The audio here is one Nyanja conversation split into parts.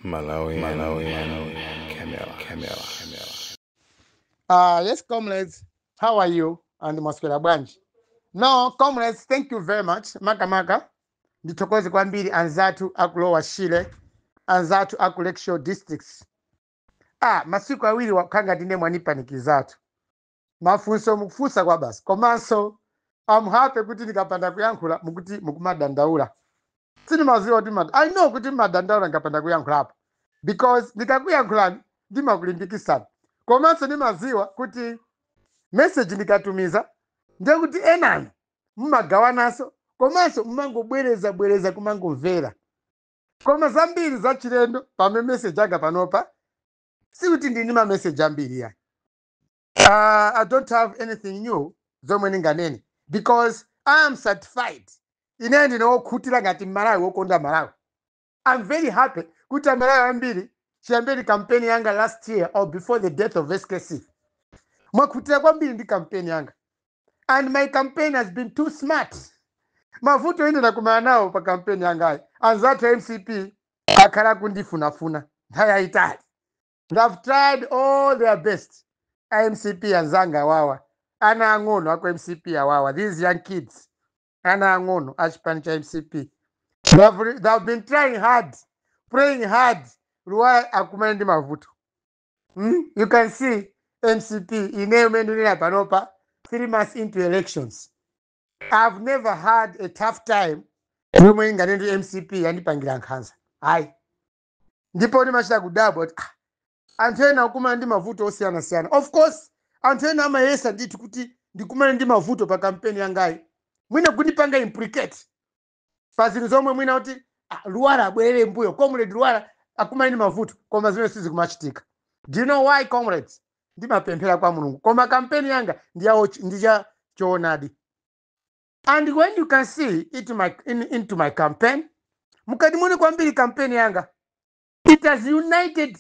Malawi, Malawi, Camera, Camera, Camera. Yes, comrades, how are you? And mwaswera bwanji? No, comrades, thank you very much. Maka maka, ndithokoze kwambiri anzathu aku Lower Shire, anzathu aku Lakeshore districts. Ah, masiku 2 wakhanga tine mwanipanikizatu. Mafunso mukufunsa kwa basi. Komanso, I'm happy kuti ndikapanda kuyankhula mukuti mukumadandaula. Sindimaziwa kuti I know kuti madandaula ndikapanda kuyankhulapo. Because ndikakuyankhulani ndimakulimbikisani. Komanso ndimaziwa kuti message ndikatumiza ndiye kuti enani mumagawananso, komanso mumangobwereza bwereza kumangomvera. Koma zambiri zachilendo pame message anga panopa sikuti ndini ma message ambiri yani. I don't have anything new zomwe ndinganene because I am satisfied. Ine ndine wokhutira ngati Malawi wokonda Malawi. I'm very happy kuti Amalawi ambiri chiyambeni campaign yanga last year or before the death of SKC. Mwakhutira kwambiri ndi campaign yanga. And my campaign has been too smart. Mavuto ine ndakumana nawo pa campaign yangayi. Anzathu MCP akhala kundifunafuna nthawi yayitali. They've tried all their best. MCP anzanga awawa. Ana ang'ono ako MCP awawa. These young kids. Ana ang'ono achipani cha MCP. They've been trying hard, praying hard. Luwala akumane ndi mavuto. You can see MCP ineyo mendunena panopa 3 months into elections. I've never had a tough time yomwe ingane ndi MCP yandipangira nkhanza. Ayi. Ndipo ndimachita kudabwa kuti anthu ena akumana ndi mavuto osiyanasiyana. Of course, anthu ena amayesa ndithu kuti ndikumane ndi mavuto pa kampeni yangayi. Mwina kundipanga implicate pa zinthu zomwe mwina kuti Luwala abwerere mbuyo, Comrade Luwala akumane ndi mavuto, koma zimene sizikumachitika. Do you know why, comrades? Ndimapemphera kwa Mulungu, koma kampeni yanga ndi cha choonadi. And when you can see it into my campaign, mukati muone kwambiri campaign yanga, it has united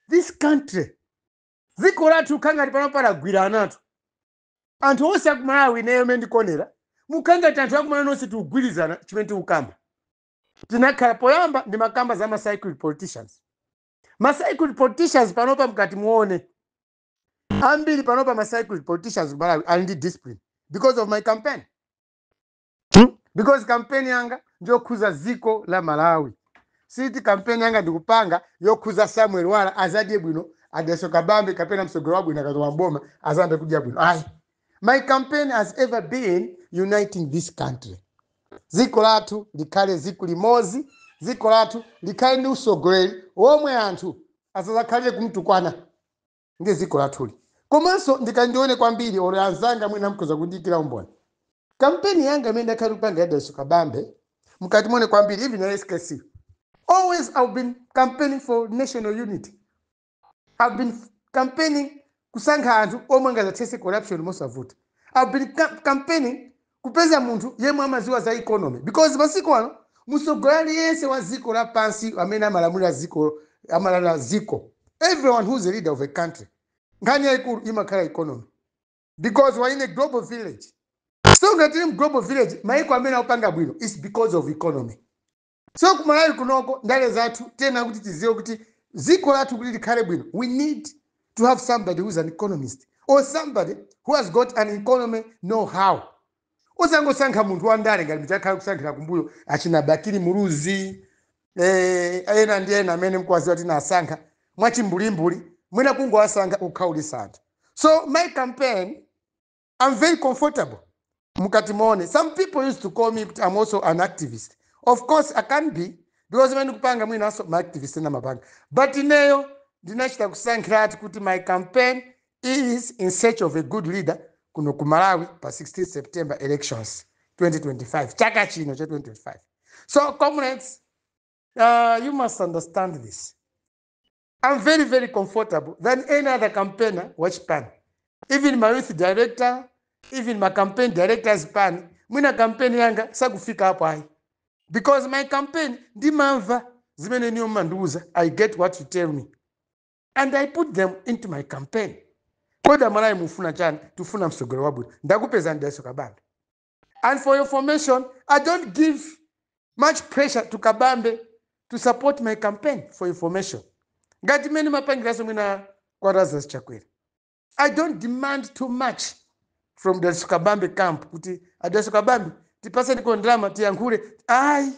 this country. Dziko lathu khangati pano palagwira anathu. Anthu onse akumalawi ineyo imene ndikonera, mukhangati anthu akumalawi nonse tikugwirizana chimene tikukamba. Tinakhala poyamba ndi makamba za ma cycle politicians. Ma cycle politicians panopa mukati muone, ambiri panopa ma cycle politicians ku Malawi ali ndi discipline because of my campaign. Because campaign yanga ndiyokhuza dziko la Malawi. Siti campaign yanga ndikupanga yokhuza Samuel Lwara azadye bwino, Adeso Kabambe kapena msogolo wabwino akatowa mboma azambe kudya bwino. Ayi. My campaign has ever been uniting this country. Dziko lathu likhale dziko limodzi, dziko lathu likhale ndi usogoleri womwe anthu asadzakhalire kumtukwana ndi dziko lathuli. Komanso ndikandione kwambiri olo anzanga mwina mkhoza kundiyikira umboni. Kampeni yanga imene ndakhala kupanga ya Adeso Kabambe, mukati muone kwambiri even ya SKC. Always I've been campaigning for national unity. I've been campaigning kusankha anthu omwe angadzathetse corruption mosavuta. I've been campaigning kupeza munthu yemwe amaziwa za economy, because masiku ano mtsogoleri yense wa dziko lapansi amene amalamulira dziko, amalamulira dziko, everyone who's a leader of a country, nkhani yayikulu imakhala economy, because we're in a global village. So ngati tili mu global village, maiko amene akupanga bwino is because of economy. So kumalawi kunoko ndale zathu tena kuti tiziwe kuti dziko lathu kuti likhale bwino, we need to have somebody who's an economist or somebody who has got an economy know-how. Usangosankha munthu wa ndale ngati mchakhala kusankhira kumbuyo achina Bakili Muluzi, ena ndi ena amene mkuwaziwa tinasankha mwachimbulimbuli, mwina kungowasankha kukhaulitsa anthu. So my campaign, I'm very comfortable. Mukati muone, some people used to call me, I'm also an activist. Of course I can be, because imene ndikupanga mwinanso ma activist ena mapanga, but ineyo ndinachita kusankhira ati kuti my campaign is in search of a good leader kuno ku Malawi pa 16 September elections 2025, chaka chino cha 2025. So comrades, you must understand this. I'm very, very comfortable than any other campaigner wachipani. Even my youth director, even my campaign directors pan, mwina campaign yanga sakufika hapo ayi. Because my campaign ndimamva zimene niyo mandiuza, I get what you tell me and I put them into my campaign. Kodi Amalawi mufuna chani? Tifuna msogolo wabwino. Ndakupeza Adeso Kabambe. And for your information, I don't give much pressure to Kabambe to support my campaign for information, ngati mmene mapangiranso mwina kwa Lazarus Chakwera. I don't demand too much from the Kabambe camp kuti aDalitso Kabambe, tipaseni ndalama tiyankhule. Ayi,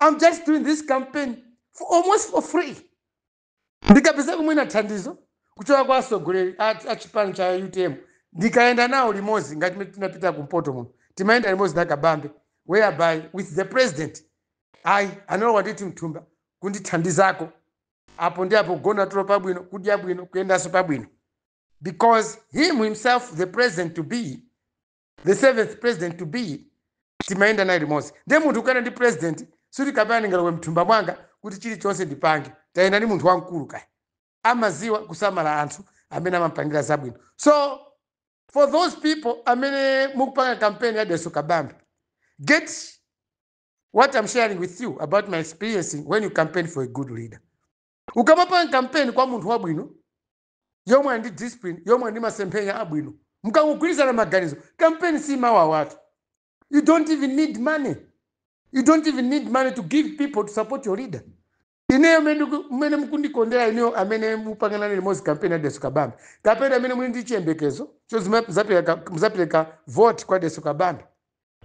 I'm just doing this campaign for almost for free. Ndikapezako mwina thandizo kuchoka kwa atsogoleri a chipani cha UTM, ndikayenda nawo limodzi, ngati mmene tinapita kumpoto muno, timayenda limodzi na Kabambe, whereby with the president, ayi, analowa ndithu mthumba kundithandizako apo ndi apo, kugona tulo pabwino, kudya bwino, kuyendanso pabwino, because him himself, the president to be, the seventh president to be, timayenda naye limodzi. Ndiye munthu ukayenda ndi president, suti kapena ndingalowe mthumba mwanga kuti chilichonse ndipange. Tayenda ndi munthu wamkulu, kaya amaziwa kusamala anthu amene amapangira zabwino. So for those people amene mukupanga campaign ya Dalitso Kabambe, get what I'm sharing with you about my experience. When you campaign for a good leader, ukamapanga campaign kwa munthu wabwino, yomwe ali ndi discipline, yomwe ndi masomphenya abwino, mukangogwirizana maganizo, campaign simawawatu. You don't even need money. You don't even need money to give people to support your leader. Ineyo mmene mukundikondera ineyo, amene mupangana limodzi campaign ya Dalitso Kabambe, kapena amene muli ndi chiyembekezo muzapereka vote kwa Dalitso Kabambe,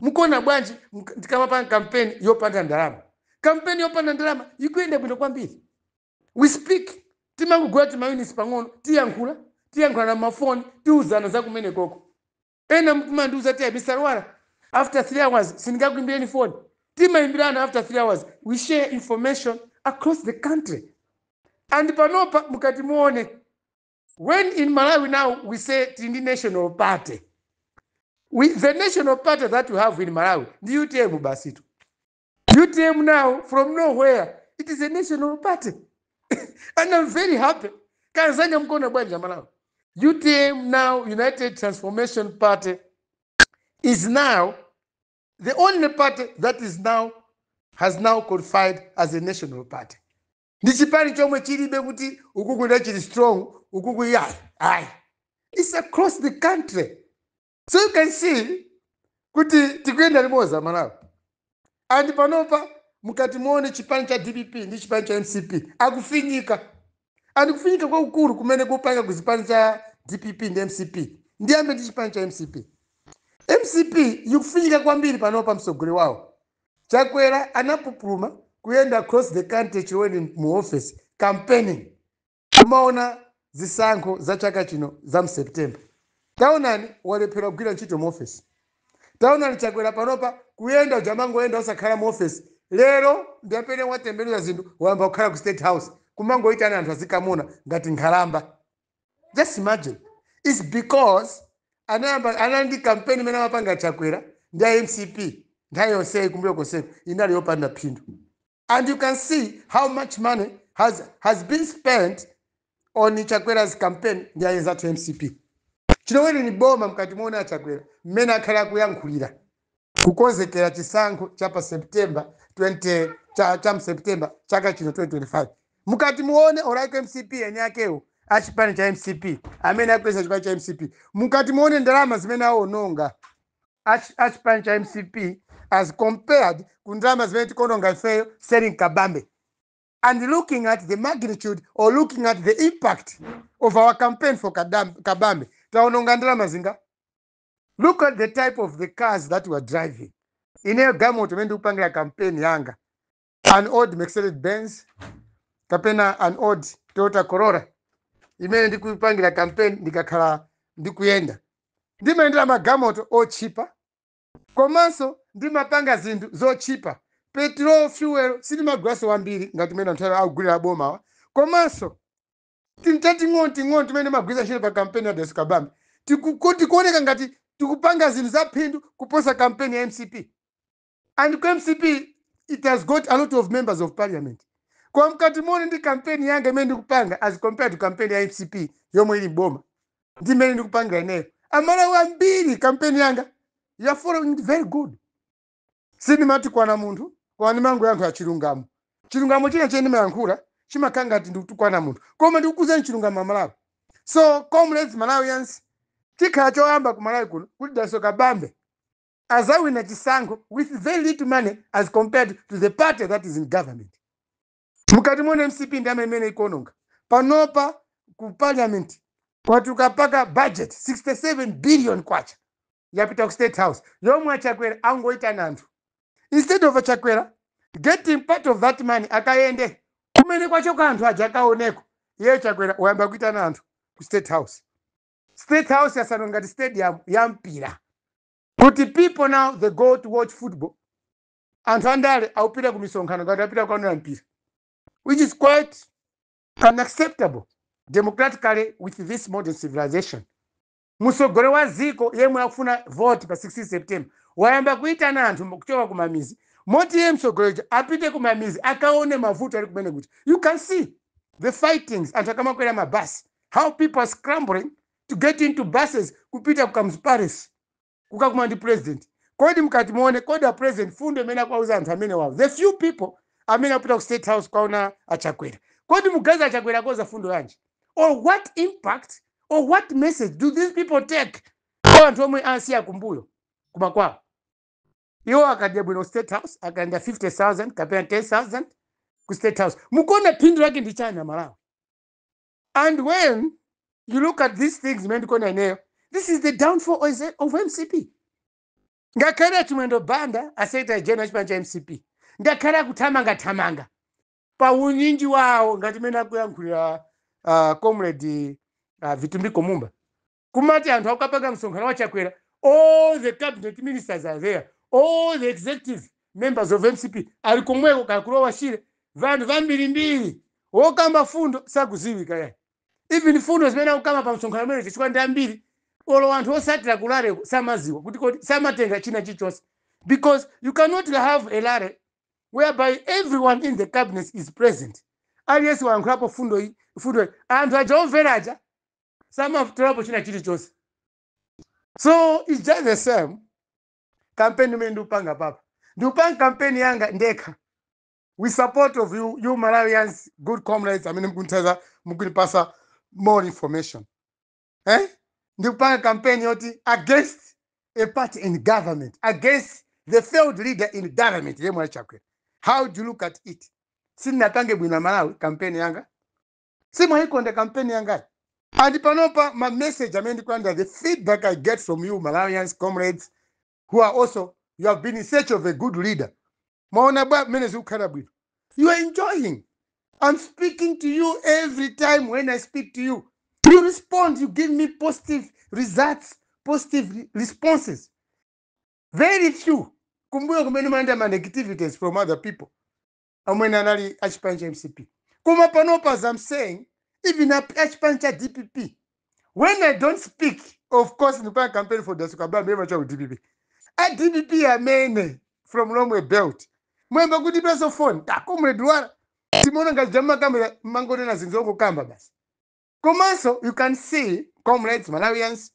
mukuona bwanji ndikamapanga campaign yopanda ndalama? Campaign yopanda ndalama ikuyenda bwino kwambiri. We speak, timangogula timaunits pang'ono, tiyankhula, tiyankhula na mafoni, tiuzana za kumene koko. Ena mkumandiuza ti, "Mr Lwara, after 3 hours sindingakuimbireni foni." Timayimbirana after 3 hours. We share information across the country. And panopa mukati muone, when in Malawi now we say tindi national party, the national party that we have in Malawi ndi UTM basitu. UTM now, from nowhere, it is a national party, and I'm very happy. Kanzanga, mkona bwanja Malawi? UTM now, United Transformation Party, is now the only party that is now has now qualified as a national party. Ndi chipani chomwe chilibe kuti ukuku ndi chili strong, ukuku yayi, ayi. It's across the country. So you can see kuti tikuyenda limodzi, Malawi. And panopa mukati muone, chipani cha DPP ndi chipani cha MCP akufinyika, and kufinyika kwakukulu kumene kupanga ku chipani cha DPP ndi MCP. Ndiyambe ndi chipani cha MCP. MCP ikufinyika kwambiri panopa. Mtsogoleri wawo Chakwera anapupuluma kuyenda across the country chiweni mu office campaigning, kumaona zisankho za chaka chino za mSeptember. Taonani, walephera kugwira ntchito mu office. Taonani Chakwera panopa kuyenda ujamangoyenda osakhala mu office. Lero ndi amene watembenuza zinthu, wayamba kukhala ku State House, kumangoyitana anthu azikamuna ngati nkhalamba. Just imagine, it's because anayamba anali ndi campaign imene amapanga Chakwera ndi a MCP nthawi yonseyi kumbuyo konseko inali yopanda phindu. And you can see how much money has been spent on Chakwera's campaign ndi ayenzathu MCP. Chilowere ni boma, mkati muone aChakwera mmene akhala akuyankhulira kukonzekera chisankho cha pa September 20 cha mSeptember chaka chino 2025. Mukati muone oraiko MCP eni akewo, achipani cha MCP, amene akweza chipani cha MCP, mukati muone ndalama zimene aononga achipani cha MCP as compared ku ndalama zimene tikuononga ifeyo selling Kabambe, and looking at the magnitude or looking at the impact of our campaign for Kabambe, taononga ndalama zinga? Look at the type of the cars that we are driving. Ineyo galimoto imene ndikupangira campaign yanga, an old Mercedes Benz kapena an old Toyota Corolla imene ndikupangira campaign, ndikakhala ndikuyenda, ndimayendera magalimoto otchipa, komanso ndimapanga zinthu zotchipa. Petrol, fuel sindimagulaso wambiri ngati mmene anthu akugulira bomawa. Komanso tating'ono ting'ono timene timagwiritsa ntchito pa campaign ya Dalitso Kabambe tikuoneka ngati tikupanga zinthu za phindu kuposa campaign ya MCP. And ku MCP it has got a lot of members of parliament. Kwa mkati muone ndi campaign yanga imene ndikupanga as compared to campaign ya MCP yomwe ili boma ndi imene ndikupangira ineyo, Amalawi ambiri campaign yanga you are following it very good. Sindimatukwana munthu, koma ndimangoyankhula chilungamo. Chilungamo china chene ndimayankhula chimakhala ngati ndikutukwana munthu, koma ndikukuzani chilungamo, Amalawi. So comrades, Malawians, chikhala choyamba ku Malawi kuno kuti Dalitso Kabambe azawina chisankho with very little money as compared to the party that is in government. Mukati muone, MCP ndi amene ikuononga. Panopa ku parliament kwatuka paka budget 67 billion kwacha yapita ku State House, yomwe aChakwera angoitana anthu. Instead of aChakwera getting part of that money akayende kumene kwachoka anthu aja akaoneko, iye Chakwera wayamba kuitana anthu ku State House. State House yasano ngati stadium ya mpira, kuti people now they go to watch football. Anthu andale akupita ku misonkhano ngati apita kukaonera mpira, which is quite unacceptable democratically with this modern civilization. Mtsogoleri wa ziko yemwe akufuna vote pa 16 September wayamba kuitana anthu kuchoka kumamizi, moti iye mtsogoleri apite kumamizi akaone mavuto ali kumene. Kuti you can see the fightings, anthu akamakwera mabasi, how people are scrambling to get into buses kupita ku Kamuzu Palace kukakumana ndi president. Kodi mukati muone, kodi a president fundo imene akuwauza anthu amene wawo, the few people amene apita ku State House kwaona aChakwera, kodi mugaza aChakwera akoza fundo yanji? Or what impact or what message do these people take kwa anthu omwe asiya kumbuyo kumakwawo? Iwo akadya bwino State House, akaenda 50,000 kapena 10,000 ku State House, mukuona phindu lake ndi chani, Malawi? And when you look at these things imene ndikuona ineyo, this is the downfall of MCP. Ngakhale Chimwendo Banda, a secretary general chipani cha MCP, ngakhale akuthamangathamanga pa unyinji wawo, ngati imene akuyankhulira Comrade Vitumbiko Mumba, kumati anthu akukapanga msonkhano wa Chakwera, all the cabinet ministers are there, all the executive members of MCP ali komweko, kakulowa Shire, vanthu vambirimbiri, wokamba fundo sakuziwika yayi. Even fundo zimene akukamba pa msonkhano umene, chifukwa ndi ambiri, olo anthu osatira ku rally samaziwa kuti kodi samatenga china chilichonse, because you cannot have a rally whereby everyone in the cabinet is present, aliyense wayankhulapo fundo iyi, fundo iyi, anthu aja omvera aja samatolapo china chilichonse. So it's just the same campaign imene ndikupanga papa. Ndikupanga campaign yanga ndekha with support of you, you Malawians, good comrades amene mukundithandiza, mukundipasa more information, eh? Ndikupanga campaign yoti against a party in government, against the failed leader in government yemwe aChakwera. How do you look at it? Sindinapange bwino, Malawi, campaign yanga? Simwayikonda campaign yangayi? And panopa ma message amene ndikulandira, the feedback I get from you Malawians, comrades who are also, you have been in search of a good leader, mwaona bwa mmene zikukhala bwino? You are enjoying. I'm speaking to you every time. When I speak to you, you respond, you give me positive results, positive responses. Very few kumbuyo kumene maenda ma negativities from other people amwene anali achipani cha MCP. Koma panopa, as I'm saying, even achipani cha DPP, when I don't speak, of course ndipanga campaign for Dalitso Kabambe cha ku DPP, a DPP amene from Lomwe Belt mwemba kuti peso phone ta Comrade Lwara, timaona ngati jamakamba mangonena zinthu zongokamba basi. Komanso you can see, comrades, Malawians,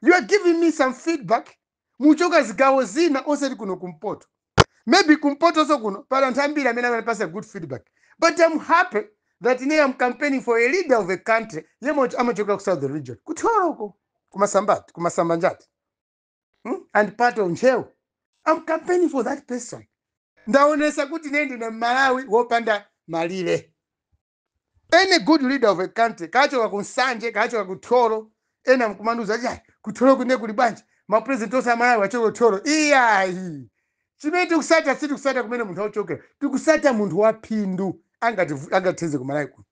you are giving me some feedback muchoka zigawo zina osati kuno kumpoto. Maybe kumpoto so kuno pali anthu ambiri amene amanipasa good feedback, but I'm happy that ine am campaigning for a leader of a country yemwe amachoka ku southern region, kuThyolo uko, kumasambati, kumasambanjati, And part of Ntcheu. I'm campaigning for that person. Ndaonesa kuti ine ndine Mmalawi wopanda malire. Any good leader of a country, kachoka ku Nsanje, kachoka ku Thyolo, ena mkumanduza chayi kuThyolo kune kuli bwanji, mapresident onse aMalawi achoka kuThyolo. Iyayi, chimene tikusata, sitikusata kumene munthu auchokera, tikusata munthu wa phindu angatithandize kuMalawi kuno.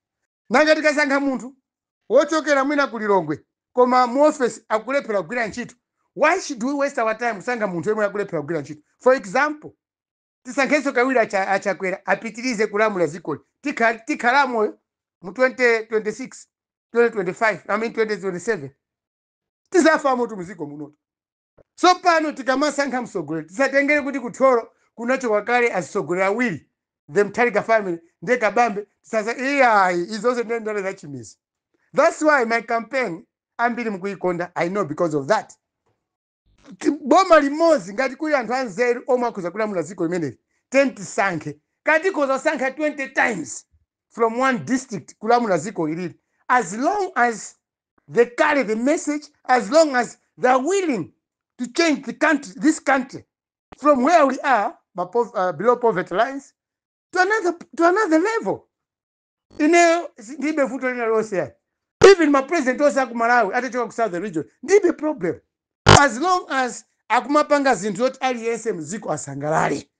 Nanga tikasankha munthu wochokera mwina ku Lilongwe, koma mu office akulephera kugwira ntchito, why should we waste our time kusankha munthu yemwe akulephera kugwira ntchito? For example, tisankhenso kawiri aChakwera apitirize kulamula zikoli, tikhala moyo mu 2026, 2025, I mean 2027, tizafa moto muziko munoto. So pano tikamasankha mtsogoleri, tisatengere kuti kuThyolo kunachoka kale atsogoleri awiri, the Mutharika family ndiye Kabambe. Tisasa iyayi, izonse ndiye ndale zachimizi. That's why my campaign ambiri mukuikonda, I know, because of that. Boma limodzi, ngati kuli anthu anzeru omwe akhoza kulamula dziko limeneli, teni tisankhe. Kati tikhoza kusankha 20 times from one district kulamula dziko ilili, as long as they carry the message, as long as they are willing to change the country, this country, from where we are, below poverty lines. to another level. Ineyo ndilibe vuto lina lonse yani. Even ma president onse aku Malawi atachoka ku southern region, ndilibe problem, as long as akumapanga zinthu zoti aliyense mdziko asangalale.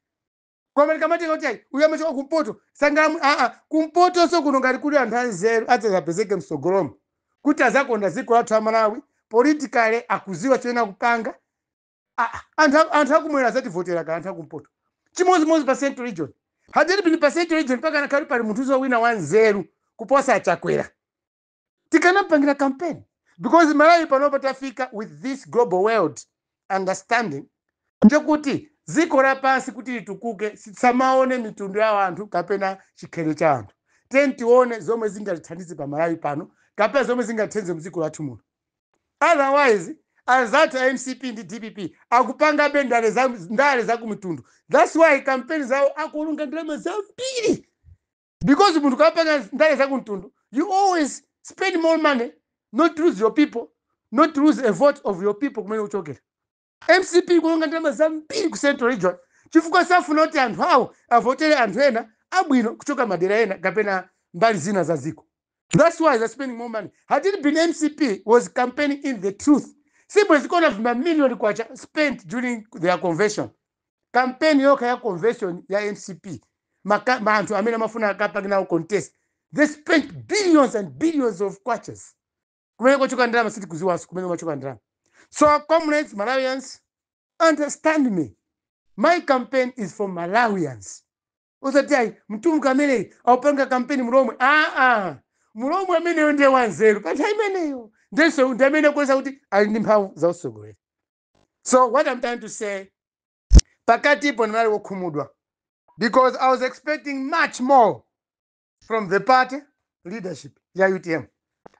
Koma likamatenga kuti ayi, uyu amachoka kumpoto, sangalamu, aa, kumpotonso kuno ngati kuli anthu anzeru adzazapezeke msogolomo kuti azakonda dziko lathu la Malawi, politically akuziwa choyenera kupanga. Ah, anthu akumwera azativotera ka anthu akumpoto. Chimodzimodzi pa Central Region. Had it been pa Central Region pakana khali pali munthu wina wanzeru kuposa Achakwera, tikanapangira campaign, because Malawi panopa tafika with this global world understanding njekuti dziko lapansi kuti litukuke, samaone mitundu ya anthu kapena chikhalidwe cha anthu. Tiyeni tione zomwe zingatithandize pa Malawi pano kapena zomwe zingatithandize mdziko lathu muno. Otherwise anzathu a MCP ndi DPP akupangabe ndale za kumitundu. That's why campaign zawo akulunga ndalama zambiri, because munthu kapanga ndale za kumtundu, you always spend more money not to lose your people, not to lose a vote of your people kumene uchokera. MCP kulonga ndalama zambiri ku Central Region chifukwa safuna kuti anthu awo avotere anthu ena abwino kuchoka madera ena kapena mbali zina za dziko. That's why they're spending more money. Had it been MCP was campaigning in the truth, sibwe zikuona mamiliyoni kwacha spent during their convention. Campaign yokha ya convention ya MCP, ma anthu amene amafuna akapange nawo contest, they spent billions and billions of kwachas. Kumene kwachoka ndalama sitikuziwanso kumene kwachoka ndalama. So comrades, Malawians, understand me, my campaign is for Malawians. Usati ayi, mtumbuka ameneyi awupanga kampeni Mulomwe. Aa, Mulomwe ameneyo ndiye wanzeru pa nthawi imeneyo, ndiso ndi amene akuonesa kuti ali ndi mphamvu za utsogoleri. So what I'm trying to say, pakatipo ndinali wokhumudwa because I was expecting much more from the party leadership ya UTM.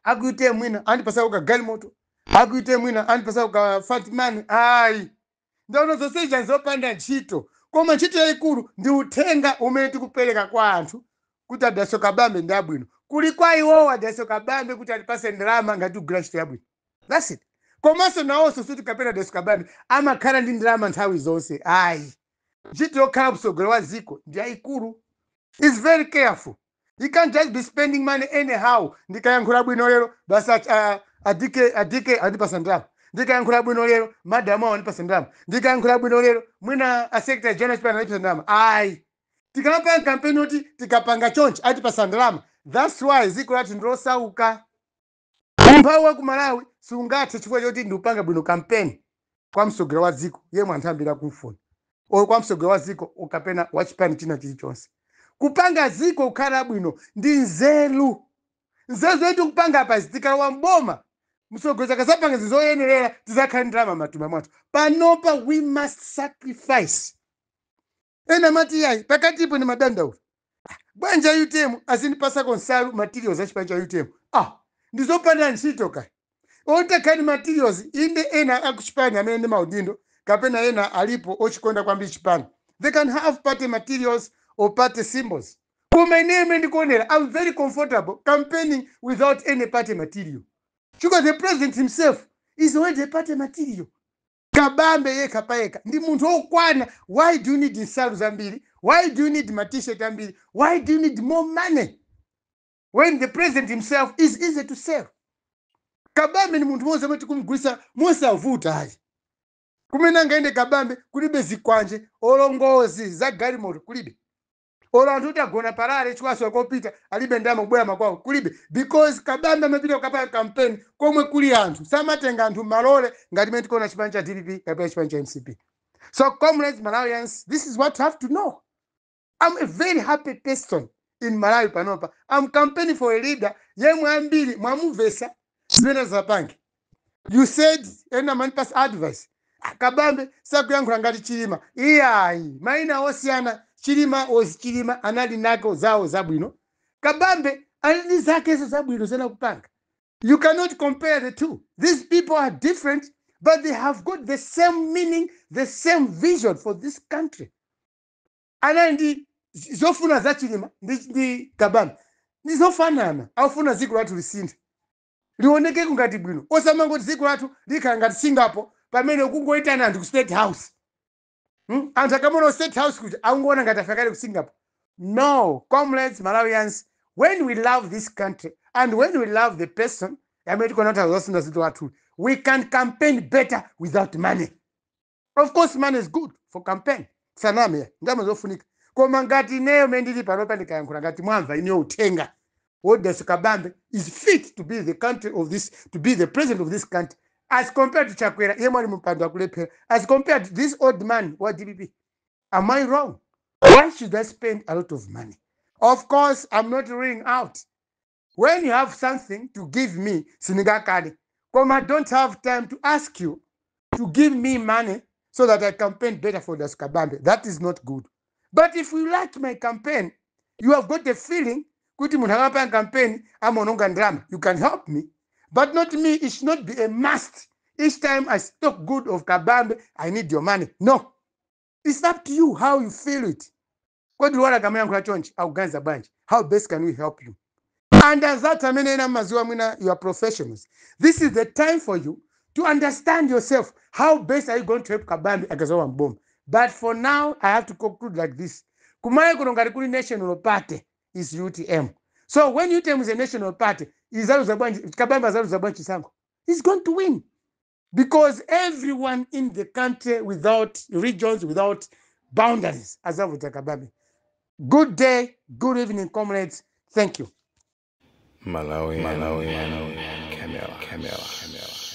Aku UTM mwina andipasako ka galimoto, aku UTM mwina andipasako ka fatman. Ayi, ndaona zonse zopanda ntchito. Koma ntchito yayikulu ndi uthenga umene tikupereka kwa anthu kuti adaso Kabambe ndi abwino. Kuli kwa iwowo adaso Kabambe kuti atipase ndalama ngati kugwira ntchito yabwino. That's it. Komanso nawonso suti kapena adaso Kabambe amakhala ndi ndalama nthawi zonse, ayi. Ntchito yokhala mtsogoleri wa dziko ndi yayikulu, is very careful. You can't just be spending money anyhow. Ndikayankhula bwino lero, basi adike adike andipasa ndalama. Ndikayankhula bwino lero, madamu awo andipasa ndalama. Ndikayankhula bwino lero, mwina a secretary general chipani andipasa ndalama. Ayi, tikamapanga kampeni kuti tikapanga chonchi atipasa ndalama. That's why dziko lathu ndilosauka. Umphawi wa ku Malawi sungathe chifukwa choti ndiupanga bwino kampeni kwa mtsogoleri wa dziko yemwe anthu ambiri akumfuna, or kwa mtsogoleri wa dziko kapena wa chipani china chilichonse. Kupanga dziko kukhala bwino ndi nzeru. Nzeru zoti kupanga apa, tikalowa mboma, mtsogoleri akazapanga zinthu zoyenerera, tizakhala ndi ndalama m'matumba mwathu. Panopa we must sacrifice. Ena mati yayi, pakatipo ndi madandaula bwanja UTM azindipasako nsalu, materials achipani cha UTM. Ah, ndizopanda ntchito kaya otakhani materials. Inde, ena akuchipani amene ndi maudindo kapena ena alipo ochikonda kwambiri chipani, they can have party materials or party symbols. Koma ine imene ndikuonera, I'm very comfortable campaigning without any party material because the president himself is already a party material. Kabambe yekha payekha ndi munthu wokwana. Why do you need nsalu zambiri? Why do you need ma T-shirt ambiri? Why do you need more money when the president himself is easy to sell? Kabambe ni munthu mmodzi amene tikumugulisa mosavuta ayi. Kumene angaende Kabambe kulibe zikwanje, olongozi za galimoto kulibe, olo anthu kuti agona parale chikwaso kopita alibe ndalama kubwera makwawo kulibe, because Kabambe amapita kukapanga campaign komwe kuli anthu, samatenga anthu malole ngati mene tikuona chipani cha DPP kapena chipani cha MCP. So comrades, Malawians, this is what you have to know. I'm a very happy person in Malawi panopa. I'm campaigning for a leader yemwe ambiri mwamumvesa zimene zapange. You said, ena manipasa advice, "Ah, Kabambe sakuyankhula ngati Chilima." Iyayi, mayina osiyana. Chilima was Chilima, anali nako zawo zabwino. Kabambe ali ndi zakezo zabwino zena kupanga. You cannot compare the two. These people are different, but they have got the same meaning, the same vision for this country. Anali ndi zofuna za Chilima ndi Kabambe ndi zofanana. Aufuna dziko lathu lisinthe, lioneke ngati bwino, osamangoti dziko lathu likhala ngati Singapore pamene ukungoitana anthu ku State House, Anthu akamaona ku State House kuti akungoona ngati afika kale ku Singapore. No, comrades, Malawians, when we love this country and when we love the person amene tikuona kuti azasintha zinthu athu, we can campaign better without money. Of course money is good for campaign, saname, ndalama zofunika. Koma ngati ineyo mene ndili panopa ndikayankhula, ngati mwamva ineyo uthenga woti Kabambe is fit to be the country of this to be the president of this country as compared to Chakwera yemwe ali mumpando akulephera, as compared to this old man wa DPP, am I wrong? Why should I spend a lot of money? Of course I'm not ruling out. When you have something to give me, sindingakane, koma I don't have time to ask you to give me money so that I campaign better for Dalitso Kabambe. That is not good. But if you like my campaign, you have got a feeling kuti munthu akapanga campaign amaononga ndalama, you can help me. But not me. It should not be a must. Each time I talk good of Kabambe, I need your money. No. It's up to you how you feel it. Kodi Lwara kamayankhula chonchi akuganiza bwanji? How best can we help you? And as that amene ena maziwa mwina you are professionals. This is the time for you to understand yourself. How best are you going to help Kabambe akazalowa mboma? But for now, I have to conclude like this. Kumalawi kuno ngati kuli national party is UTM. So when UTM is a national party, izaluza bwanji, Kabambe azaluza bwanji chisankho? He's going to win. Because everyone in the country, without regions, without boundaries, azavota Kabambe. Good day, good evening, comrades. Thank you. Malawi, Malawi, Camera, Camera, Camera.